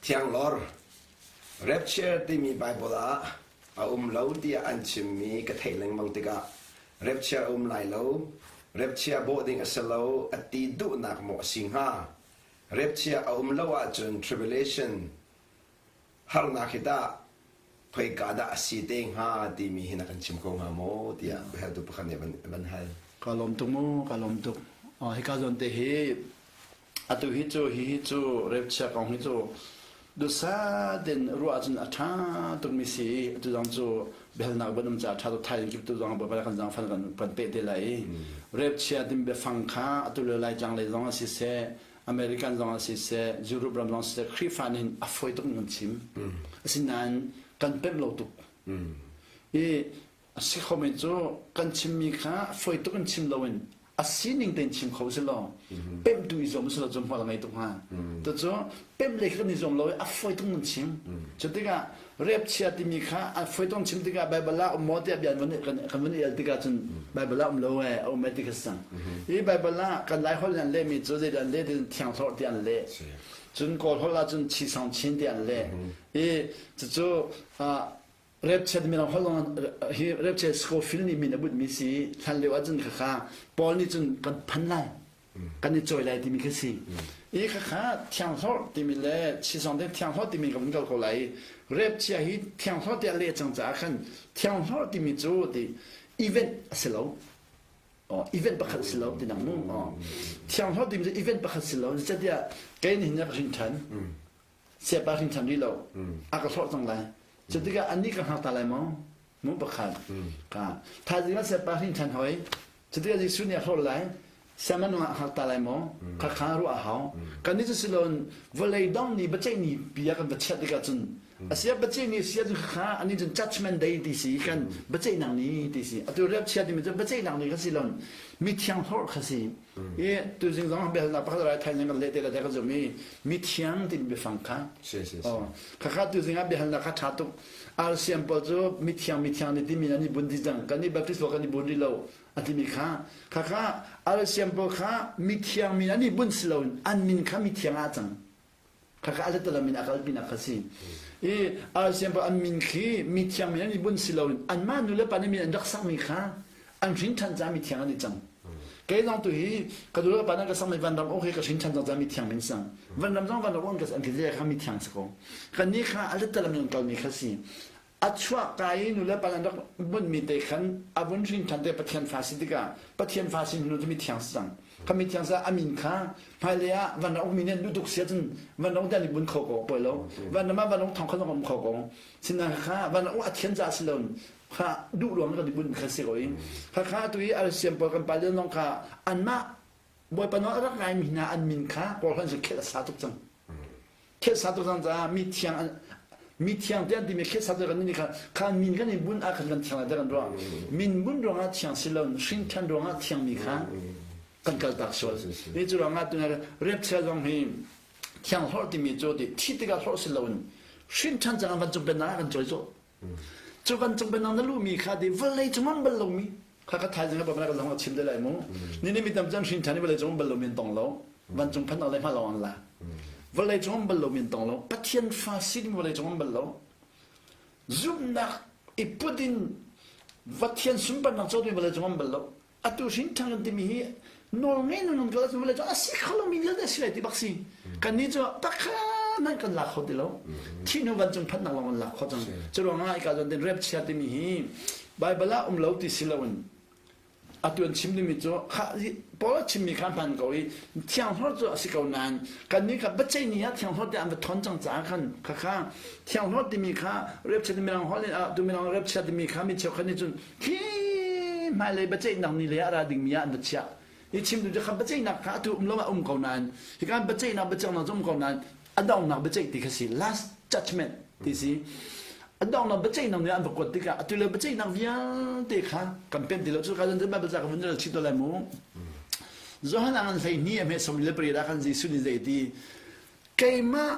Thianglawr, Rapture timi Baibal ah a um lo tiah an chimmi ka theih lengmang tikah rapture a um lai lo, rapture bawh ding a si lo a ti duhnak maw a si hnga? Rapture a um lo ahcun tribulation harnak hi tah khoika dah a si te hnga timi hi na kan chim kho hnga maw tiah biahaltu pakhat nih a van hal. Ka lawm tuk mu, ka lawm tuk. Hika zawn te hi Atu hi cu hihi cu rapchia kong hi cu duhsah tein ruah ahcun a ṭha tukmi si i atu zong cu biahalnak van um caah a ṭha tuk thaizing kip tu zong Baibal kan zaangfan kan kan peh te lai i rapchia timi biafang kha atu le Laitlang lei zong ah siseh American zong ah siseh Europe ram zong siseh Khrihfa nih hin a fawi tuk in kan chim. Asinain kan pemh lo tuk. I A si khomi cu kan chimmi kha fawi tuk in chim loin a sining tein chim kho si law pemhtu i zuam si law cu hmual a ngei tuk hnga. Tucu pemh lei kha kan i zuam lo i a fawi tuk nan chim. Cu tikah repchia timi kha a fawi tuk chim tikah Baibal ah um maw tiah bia kan kan van i el tikah cun Baibal ah um lo ee a um ee ti kha si cang. Hi Baibal ah kan Lai holh in an lehmi cu zeidah an leh ti thianghlawh ti an leh. Cun Kawl holh ah cun chisang chin ti an leh. I cucu Repchet mirang holh hi Repchet Scofield nih min a bunhmi si hlan lio ahcun khakha Paul nih cun kan phan lai kan i cawi lai timi kha si i khakha thianghlorh timi le chisong te thianghlorh timi ka vun kal ko lai repchia hi thianghlorh tiah leh cang caah khan thianghlorh timi cu ti event a si lo event pakhat si lo ti nang mu thianghlorh timi cu event pakhat si lo zeicahtiah kei nih hin ka hrin ṭhan siapa hrin ṭhan rih lo a ka hlorh cang lai cu tikah annih ka hngak ta lai maw mu pakhat ka thaizing ah siapa hrin ṭhan hoi cu tikah Jesuh nih a hlorh lai siaman ah hngak ta lai maw kha kha ruah a hau kan nih cu siloin vawlei dong ni biaceih ni pi ah kan va chiat tikah cun asia biaceih ni sia cu kha ani cun judgment day ti si kan biaceihnak ni ti si atu rep chia timi cu biaceihnak ni kha si loin mithiang hlorh kha si I tuzing zong biahalnak pakhat rai thaizing kan leh te la te ka zum i mithiang timi biafang kha khakha tuzing ah biahalnak kha ṭha tuk RCM pawl cu mithiang mithiang nih timi an i bun dih cang kan i Baptist pawl kan i bun rih lo a timi kha khakha RCM pawl kha mithiang min an i bun si loin an min kha mithiang ah cang Khakha a zatalam in a kalpinak kha si. I RCM pa an min khi mithiang min an i bunh si loin anmah nu le pa nih min an rak sakmi kha an hrin ṭhan caah mithiang an i cang. Kei zong tu hi ka nu le pa nih ka sakmi vanram ok ka hrin ṭhan cang caah mithiang min sang. Vanram zong vanram an ka an ka kha mithiang si ko. Kannih kha a zatalam in an kalmi kha si. A chuah ka i nu le pa an rak bunhmi te khan a vun hrin ṭhan te Pathian fa si tikah Pathian fa sin hnu cu mithiang si cang. Kha mithiang sa a min kha hmailei ah van rak ummi nih an duh tuk si ahcun van rak um bun kho ko poi lo. Van ram ah van rak thong kha zong um kho ko. Sinain kha van rak a thian caah si lo kha duh ruang kan i bunh kha si ko i kha kha atu i RCM pawl kan pale zong kha anmah Bawipa nawl a rak ngaimi hna an min kha Kawlhran cu khelh a sa tuk cang. Khelh sa tuk cang caah mi thiang mi thiang te an timi khelh sa tuk kan nih kha kha min kan i bun ah khan kan thiang lai kan ruah. Min bun ruangah thiang si lo hrin ṭhan ruangah thiangmi kha kan kaltak sual. Hi cu ruangah tuna repchia zong hi thiang hlorh timi cu ti thi tikah hlorh si loin hrin ṭhan cang vancung pennak ah kan cawi cawh. Cu vancung pennak na luhmi kha ti vawlei cung an bal lomi kha ka thaizing ah ka zong chim te lai mu ni ni mi tam chan hrin ṭhan i vawlei cung bal lomi an tong lo vancung phannak le hma lo an la vawlei cung bal lomi an tong lo Pathian fa si ding vawlei cung bal lo zumhnak i put in Pathian sunparnak cotu vawlei cung bal lo atu hrin ṭhan kan timi hi nawl ngei nun kal ahcun vawlei cu a si kho lomi vialte a si lai ti bak si kannih cu takha nan kan lak kho ti lo thi hnu vancung phannak lawng kan lak kho cang cu ruangah ika zawn tin rep chia timi hi Bible ah um lo ti si loin atu an chim dingmi cu kha Paul a chimmi kha hman ko i thianghlor cu a si ko nain kannih kha biaceih ni ah thianghlor te an va thawn cang caah khan khakha thianghlor timi kha repchia timi mirang holh in tu mirang repchia timi kha mi cheukhat nih cun khi hmailei biaceihnak ni lei ah ra dingmi ah an va chiah i chim tu cu kha biaceihnak kha atu um lo ah um ko nain hika biaceihnak biaceihnak cu um ko nain a donghnak biaceih ti kha si last judgment ti si a donghnak biaceihnak nih an va kuat tikah atu le biaceihnak vialte kha kan pem ti lo cu ka zan Bible ca ka vun rel chih to lai mu Johan ang an hlei ni a hme som le pariat ah khan Jesuh nih zei ti keimah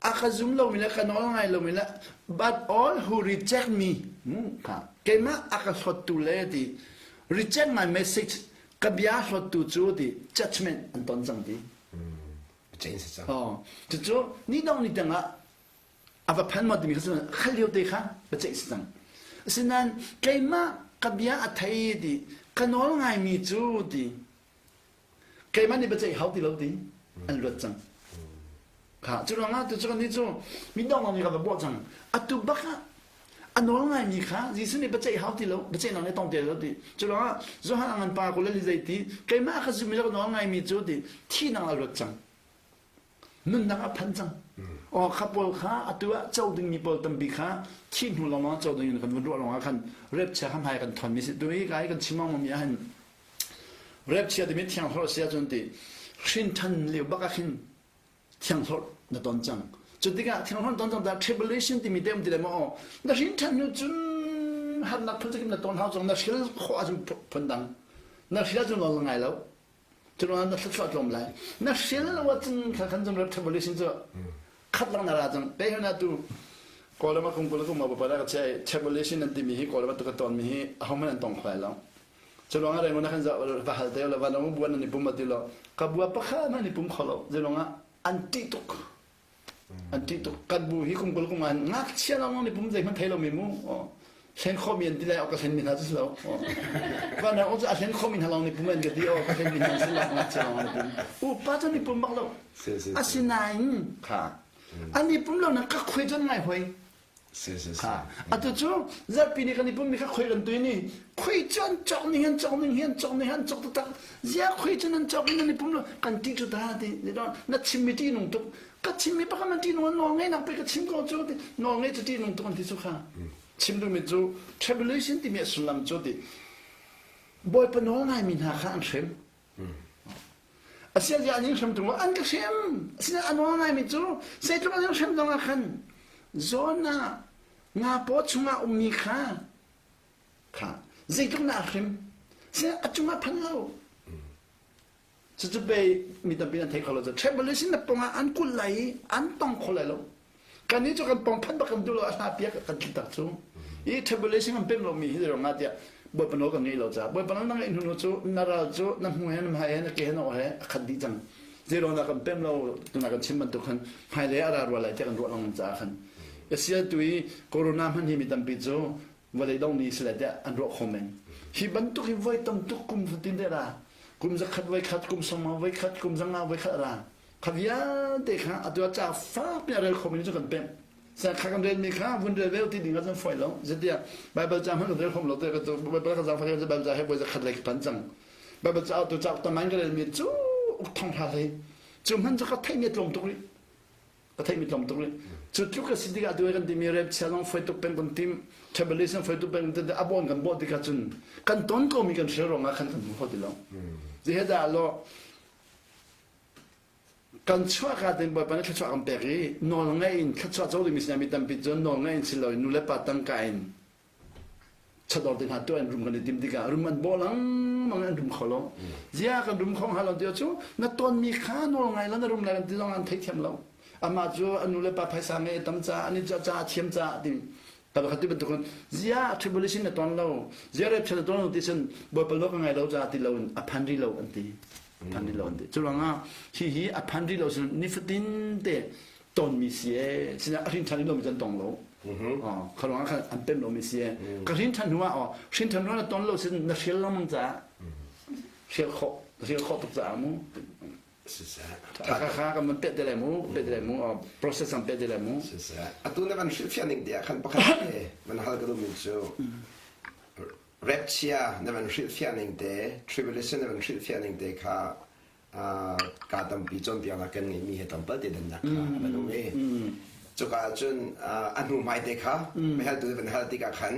A ka zum lomi le ka nawl ngai lomi le but all who reject me kha keimah a ka hlawttu le ti reject my message ka bia hlawttu cu ti judgment an ton cang ti. Biaceih si cang. Oh, cucu ni dong ni tang ah a va phan maw timi kha cu khal lio te kha biaceih si cang. Asinain keimah ka bia a thei ti ka nawl ngaimi cu ti keimah nih biaceih hau ti lo ti an luat cang. Kha cu ruangah tu cu kan nih cu mi dong nih ka va bawh cang. Atu bak ah a nawl ngaimi kha Jesuh nih biaceih hau ti lo biaceihnak nih tong ti lo ti. Cu ruangah Johan a ngan pa ko le zei ti keimah ka zummi le ka nawl ngaimi cu ti thihnak a luat cang. Nunnak a phan cang. Aw kha pawl kha atu ah co dingmi pawl tampi kha thih hnu lawngah co ding in kan vun ruah lawngah khan rep chia kha hmai kan thon mi si tu hi kai kan chim mi ah hin rep chia timi thiang hlor sia cun ti hrin than lio bak ah khin thiang hlor na ton cang cu tikah thiang hlor ton cang ta tribulation timi te um ti le maw na hrin than hnu cun harnak phun zakim na ton hau cang na hril khawh ahcun phun dang na hril ahcun nawl ngai lo cu ruangah na thluachuah tlawm lai na hril lo ahcun kha khan cun tribulation cu khat lang na ra cang te hna tu kawlram a kum kul kum ma pa ka che tribulation an timi hi kawlram tu ka ton mi hi ahohmanh an tong kho lai lo cu ruangah Raymond khan va hal te lo van bua nan i pum ti lo ka bua pakhat hmanh i pum kho lo zeiruangah an ṭih tuk an ṭih tuk kan bu hi kum kul kum ah ngakchia lawng ni pum zeihmanh thei lomi mu hlen khomi an ti lai ka hlen mi hna cu si lo van rak cu a hlen khomi hna lawng ni pum an ka ti o ka hlen mi hna si lo ngakchia lawng ni pum upa cu ni pum bak lo asinain kha an i pum lo na ka khuai cun ngai hoi Atu cu zarhpi ni kan i pummi kha khoi kan tui ni khoi cu an cawk ning an cawk ning hi an cawk ning an cawk taktak zia khoi cu nan cawk in nan i pum lo kan ti cu ta ti na chimmi ti nung tuk ka chimmi pakhat man ti nung nawl ngei nak pe ka chim ko cu ti nawl ngei cu ti nung tuk an ti cu kha chim duhmi cu tribulation timi a sullam cu ti Bawipa nawl ngaimi hna kha an hrem Asiah an in hrem tung an ka hrem. Asinain a nawl ngaimi cu zeitluk an in hrem zongah khan zawn ah nga paw chungah ummi kha kha zeitluk na hrim. Asinain a cungah phan lo. Cucu pei mi tampi an thei kho lo cu tribulation na pongah an kulh lai i an tong kho lai lo. Kannih cu kan pong phanh bak kan duh lo a hla piak kan tli tak cu. I tribulation kan pem lomi hi ruang ah tiah Bawipa nawl kan ngeih lo caah Bawipa nawl na ngeih hnu cu na ral cu na hmu he na hmai he na ke he na aw he a khat dih cang. Zeiruang dah kan pem lo tuna kan chim bantuk khan hmailei a ra rua lai tiah kan ruah lengmang caah khan. Asia tu i corona hman hi mi tampi cu vawlei dong ni si lai tiah an ruah kho men. Hi bantuk hi voi tam tuk kum fatin te ra. Kum zakhat voi khat, kum sawma voi khat, kum zanga voi khat ra. Kha vialte kha atu ah ca fakpi a rel khomi cu kan pemh. Sa kha kan relmi kha vun rel ve ti ding ah cun fawi lo. Zeitiah Baibal ca hmanh kan rel khom lo te ka tu Baibal ka zaangfah ke Baibal ca he voi zakhat lei ka pan cang. Baibal ca tu ca taman ka relmi cu uk thong hla hlei. Cu hman cu ka theihmi a tlawm tuk rih. Ka theihmi tlawm tuk rih. Cu tluk a si tikah tu kan timi rep chia zong foi tuk peng kan tim tribulation foi tuk peng kan a bon kan bawh tikah cun kan ton komi kan hrial ruangah khan kan hmu kho ti lo. Zeihdah lo Kan chuahka tein Bawipa nih thluachuah kan pek i nawl ngaih in thluachuah co dingmi sinah mi tampi cu nawl ngaih in si loin nu le pa tangka in chawdawr te hna tuah in rum kan i tim tikah rum an bawh lengmang in an rum kho lo. Zia kan rum kho hnga lo ti cu na tawnmi kha nawl ngai lo na rum lai kan ti zong an theithiam lo. Amah cu a nu le pa phaisa ngei a tam caah an i ca a thiam caah ti Tabakhat ti bantuk in zia tribulation na ton lo zia rapture na ton lo ti cun Bawipa lo ka ngai lo caah ti lo in a phan rih lo an ti phan rih lo an ti cu ruangah hi hi a phan rih lo sin nifatin te tonmi si e sinah a hrin ṭhan rih lomi cu an tong lo kha ruangah khan an pem lomi si e ka hrin ṭhan hnu ah aw hrin ṭhan hnu ah na ton lo sin na hrial lengmang caah hrial khawh hrial khawh tuk caah mu Siseh. Kha kha kan van peh te lai mu, peh te lai mu, process an peh te lai mu. Siseh. Atu na van hrilhfiah ning te ah khan pakhat te van hal ka duhmi cu rapchia na van hrilhfiah ning te, tribulation na van hrilhfiah ning te kha ka tampi cawnpiaknak kan ngeihmi he tampal te dannak kha van um i cuka cun a hnu hmai te kha mehal tu van hal tikah khan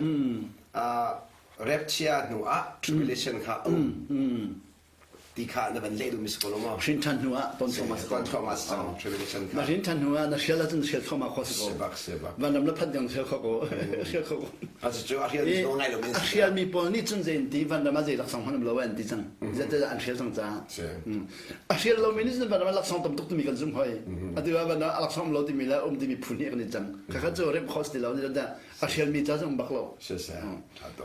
rapchia hnu ah tribulation kha a um ti kha na van leh duhmi si ko lo maw? Hrin ṭhan hnu ah ton thluahmah si ko. Ton thluahmah si cang tribulation kha. Na hrin ṭhan hnu ah na hrial ahcun hrial thluahmah kho si ko. Sibak sibak. Vanram na phanh tiang hrial kho ko. Hrial kho ko. A cu a hrial mi ngai lo A hrial mi pawl nih cun zei an ti vanram ah zei laksawng hman um lo an ti cang. Zeite an hrial cang caah. A hrial lomi nih cun vanram ah laksawng tam tuk timi kan zumh hoi. Atu ah vanram ah laksawng um lo timi le um timi phu hnih kan i cang. Khakha cu remh kho si ti lo ni a hrial mi ca cu um bak lo. Siseh.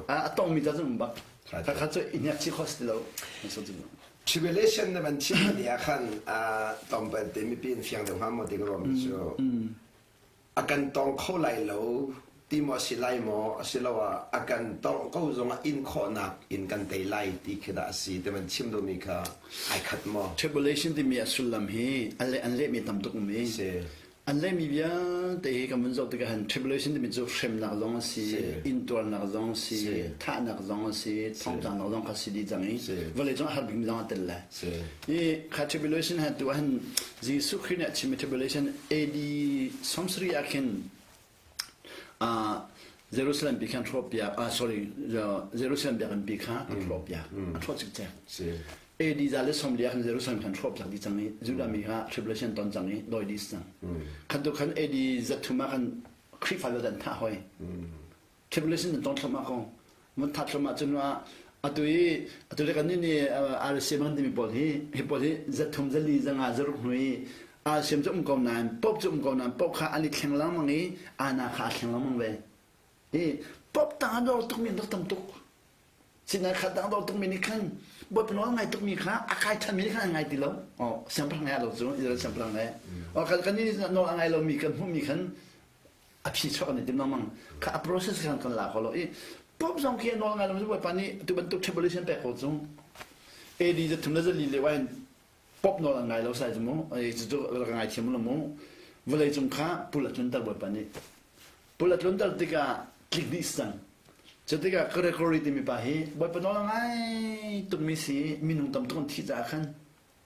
A tong mi ca cu um bak. Khakha cu i hnek chih kho si ti lo. Tribulation na van chim ni ah khan tlawmpal te mipi in fiang deuh hnga maw ti ka ruahmi cu a kan tong kho lai lo ti maw a si lai maw asiloah a kan tongh ko zongah in khawhnak in kan tei lai ti khi dah a si ti van chim duhmi kha ai khat maw? Tribulation timi a sullam hi an lehmi tam tuk um i Si. An lehmi vialte hi kan vun zoh tikah hin tribulation timi cu hremnak zong a si, intuarnak zong a si, thahnak zong a si, thongtlaknak zong kha si dih cang i vawlei cung a har bikmi zong a tel lai. Hi kha tribulation han tu ahhin Jesuh Khrih nih a chimmi tribulation AD 70 ah khin Jerusalem pi khan hrawhpiak sorry Jerusalem biakinn pi kha an hrawhpiak an hrawh cikcek. AD 140 ah khan Jerusalem khan hrawhpiak dih cang i Judah mi kha tribulation ton cang i dawi dih cang. Khan tu khan AD 300 ah khan Khrihfa vialte an thah hoi. Tribulation an tong thluahmah ko. Mun that thluahmah cun atu i atu le kan nih nih RCM kan timi pawl hi hi pawl hi 300 400 500 zaruk hnu i RCM cu um ko nain Pope cu um ko nain Pope kha an i thleng lengmang i ana kha a thleng lengmang ve. Hi Pope tang a dor tukmi an rak tam tuk. Sinain kha dang dor tukmi nih khan Bawipa nawl ngai tukmi kha a kai ṭhanmi nih khan an ngai ti lo. Oh, siangpahrang ngai lo cu Israel siangpahrang ngai. Oh, kan kan nih nawl a ngai lomi kan hmuhmi khan a phi chuak an i tim lengmang. Kha a process khan kan la kho lo i Pope zong khi a nawl ngai lo Bawipa nih tu bantuk tribulation pek ko cu. AD 304 lio ah hin Pope nawl an ngai lo sai cu mu. Cucu rak ngai thiam lo mu. Vawlei cung kha pul a tlunter Bawipa nih. Pul a tlunter tikah tlik dih si cang. Cu tikah Gregory timi pa hi Bawipa nawl a ngai tukmi si minung tam tuk an thih caah khan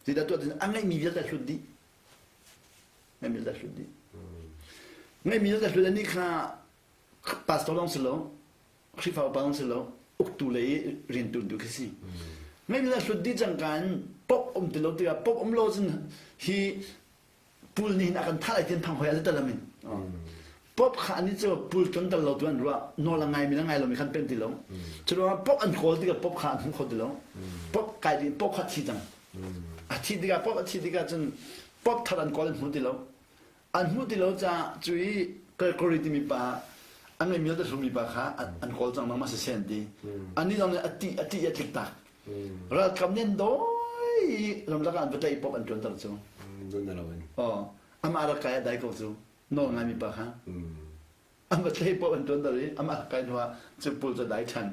zeidah tuah tin a ngeihmi vialte a hlut dih. Ngeihmi vialte a hlut dih. Ngeihmi vialte a hlut anih kha pastor lawng si lo, Khrihfa upa lawng si lo, uktu lei i riantuantu khi si. Ngeihmi a hlut dih cangka in pop um ti lo tikah pop um lo cun hi pul nih hin a kan thah lai ti an phang hoi a talam in. Pop kha ani cu pul ton tal lo tu an ruah nawl a ngai mi le ngai lo mi khan pen ti lo. Cu ruangah pop an kawl tikah pop kha an hmu kho ti lo. Pop kai ding pop kha thi cang. A thi tikah pop a thi tikah cun pop thar an kawl an hmu ti lo. An hmuh ti lo caah cu i Gregory timi pa a ngeimi le hlumi pa kha an kawl cang nangmah siseh an ti. Anih zong nih a tih a tih a tlik tak. Ralkap nih an dawi i ramlak ah an va tlaih pop an ṭuanter cu. Nun na lo in. Aw, amah rak kai a dai ko cu. Nawl ngaimi pa kha. Amah thlei paoh an ṭuan i amah kai hnu ah cu pul cu a dai ṭhan.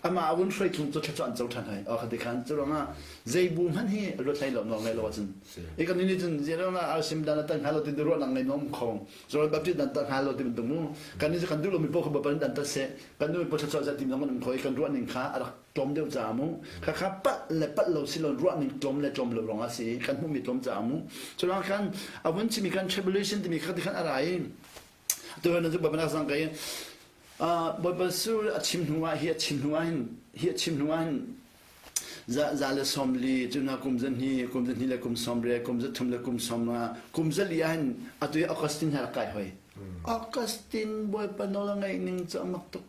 Amah a vun hruai chung cu thluachuah an co ṭhan hai. Aw khati khan cu ruangah zei bu hmanh hi a luat hlei lo nawl ngei lo ahcun. I kan nih cun zei ruangah arsim dan a tan hnga lo ti ruahnak ngei nom kho. Zoran Baptist dan tan hnga lo ti bantuk mu. Kan nih cu kan duh lomi paoh kha Bawipa nih dan tat seh. Kan duhmi paoh thluachuah seh ti zong kan um kho i kan ruah ning kha a rak tlawm deuh caah mu. Khakha palh le palh lo si lo ruah ning tlawm le tlawm lo ruangah si kan hmuhmi tlawm caah mu. Cu ruangah khan a vun chimi kan tribulation timi kha ti khan a ra i Tuhan cu Bawipa sang kai Bawipa su a chim hnu ah hi a chim hnu ah hin hi a chim hnu ah hin za za le som li cu na kum zan hi kum zan hi le kum som re kum za thum le kum som na kum za li ah hin atu hi Augustine ha kai hoi Augustine Bawipa nawl a ngeih ning cu a mak tuk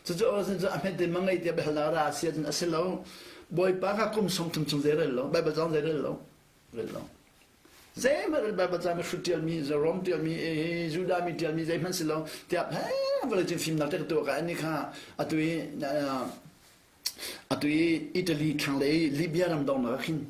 cucu Augustine cu a hmet te ma ngeih tiah biahalnak ra si ahcun a si lo Bawipa kha kum som thum chung zei rel lo Bible zong zei rel lo rel lo Zeihmanh Baibal ca mi hrut ṭialmi, Jerome ṭialmi, Judah mi ṭialmi zeihmanh si lo. Tiah vawleicung fimnak te ka tuah ka ani kha atu i atu i Italy thlanglei Libya ram donghnak ah khin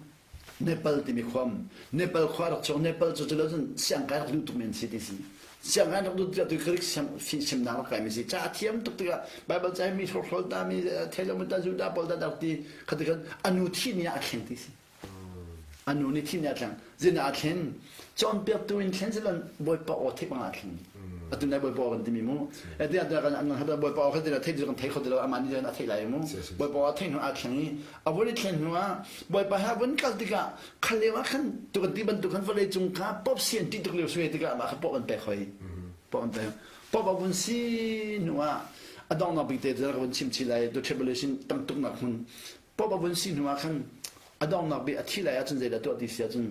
Nepal timi khua um. Nepal khua rak chuak. Nepal cu cu lo cun siangkai rak duh tuk men si ti si. Siangkai rak duh tikah tu Greek simnak rak kaimi si. Ca a thiam tuk tikah Baibal ca mi hrawkhrol ta mi thei ta Judah pawl ta rak ti kha ti khan anu thi ni ah a thleng ti si. A nu nih thih nih a thleng. Zin ah a thlen. Cawnpiaktu in thlen silon Bawipa aw theih bang ah a thlen. Atu nai Bawipa aw kan timi mu. Ati ah kan an kan Bawipa aw kha tila theih kan thei kho ti lo amah nih a theih lai mu. Bawipa aw theih hnu ah thleng i a vun i thlen hnu ah Bawipa he vun kal tikah khal lio ah khan tu kan ti bantuk khan vawlei cung kha pop si an ti tuk lio sui tikah amah kha pop an pek hoi. Pop an pek. Pop a vun si hnu ah a donghnak bik te cu ka vun chim chih lai the tribulation tam tuk nak hmun Pope a vun si hnu ah khan a donghnak bik a thih lai ahcun zeidah tuah ti si ahcun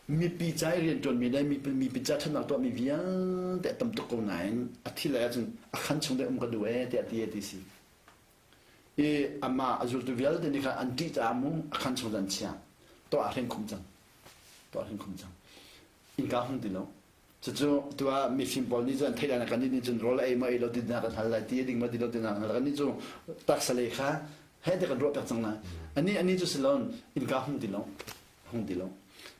mipi ca i rianṭuanmi le mipi ca ṭhatnak tuahmi vialte a tam tuk ko nain a thih lai ahcun a khan chung te um ka duh ee tiah ti ti si. I amah a zultu vialte nih khan an ṭih caah mu a khan chung an chia. Tuah a hren khum cang. Tuah a hren khum cang. Innka hung ti lo. Cucu tuah mifim pawl nih cun an theih lai kan nih cun rawl ei maw ei lo ti hna kan hal lai ti a ding maw ti lo ti hna kan hal kan nih cu taksa lei kha. He te kan ruah piak cang lai. Ani ani cu silon innka hung ti lo. Hung ti lo.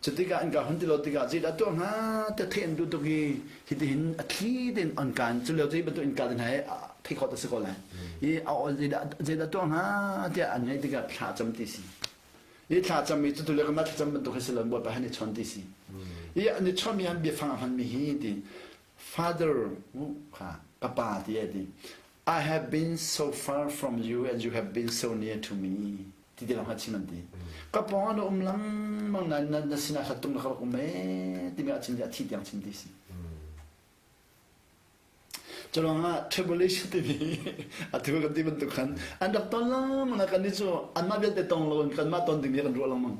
Cutikah innka hun ti lo tikah zeidah tuah hnga te theih an duh tuk i hitihin a thli tein on kaan cu lio cu hi bantuk innka te hna hi theih khawh ta si ko lai. I a zeidah zeidah tuah hnga tiah an ngaih tikah thla cam ti si. I thla cam i cu tu le kanmah thlacam bantuk hi si lo Bawipa han i chawn ti si. I an i chawn mi han biafang a hman mi hi ti Father kha ka pa ti a ti. I have been so far from you and you have been so near to me. Ti ti lawng chim an ti. Ka pawng ah na um lengmang nain na, na sinah hlat tung na ka rak um ee timi ah chim a thi tiang chim ti si. Curuang ah tribulation timi atu kan ti bantuk khan an rak ton lengmang ah kan nih cu anmah vialte tong lo in kanmah ton dingmi kan ruah lengmang.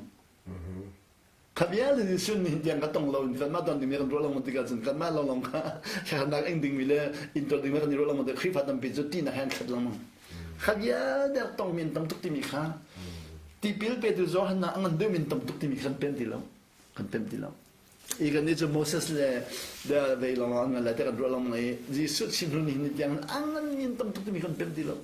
Kha vialte Jesuh nih tiang ka tong lo in kanmah ton dingmi kan ruah lengmang tikah cun kanmah lawnglawng kha thlakannak ing dingmi le intuar dingmi kan i ruah lengmang tikah Khrihfa tampi cu ṭihnak he an khat lengmang. Kha vialte rak tongmi an tam tuk timi kha tipil petu Johan a ngan deuhmi an tam tuk timi kha kan pem ti lo. Kan pem ti lo. I kan nih cu Moses le vei lawng an ngan lai te kan ruah lengmang i Jesuh chim hnu ni tiang a nganmi an tam tuk timi kan pem ti lo.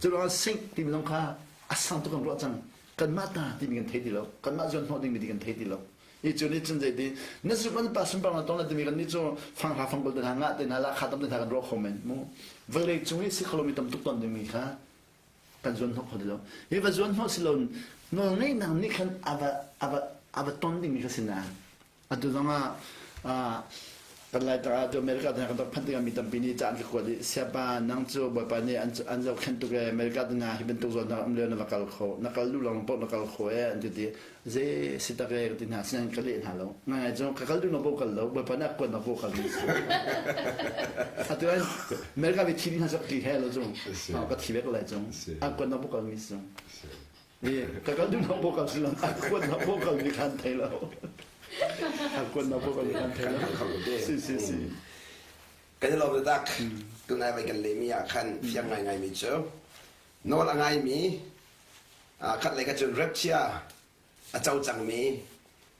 Cu ruangah sink timi zong kha a sang tuk kan ruah cang. Kanmah ta timi kan thei ti lo. Kanmah zuan hnawh dingmi ti kan thei ti lo. I cu nih cun zeiti na zuk an pa sunpar na tong la timi kan nih cu fang hra fang bul te hna ngah te hna la kha tam te hna kan ruah kho men mu. Vawlei cung i si kholomi tam tuk ton dingmi kha kan zuan hnawh kho ti lo. Hi va zuan hnawh si lo nawlngeihnak nih khan a va a va a va ton dingmi kha si nain atu zong ah kan lai tak ah tu America te kan rak phanh tikah mi tampi nih ca an ka kuat i siapa nang cu bawipa nih an an zohkhenh tuk ee America te hna hi bantuk zawn um lio na va kal kho na kal duh lawng paoh na kal kho ee an ti ti zei si tak ee ka ti hna sinain ka leh hna lo ngai cu ka kal duh na ko kal lo bawipa nih a kuat na ko kal mi si atu an America mi thi ding hna cu ka he lo cung ka thi bek lai cung a kuat na ko kal mi si ka kal duh na ko kal si lo a kuat na ko kal mi khan thei lo a kuat na ko kal mi khan thei lo si si si Kan i lawm tak tunai vai kan lemi ah khan fiang ngai ngai mi cu nawl a ngai mi khat lei ka cun rapchia a co cangmi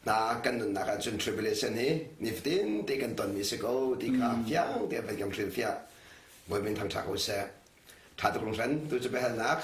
hna kan nunnak ahcun tribulation hi nifatin te kan tonmi si ko ti kha fiang te van kan hrilhfiah Bawi min thangṭha ko seh. Ṭha tuk hringhran tu cu biahalnak.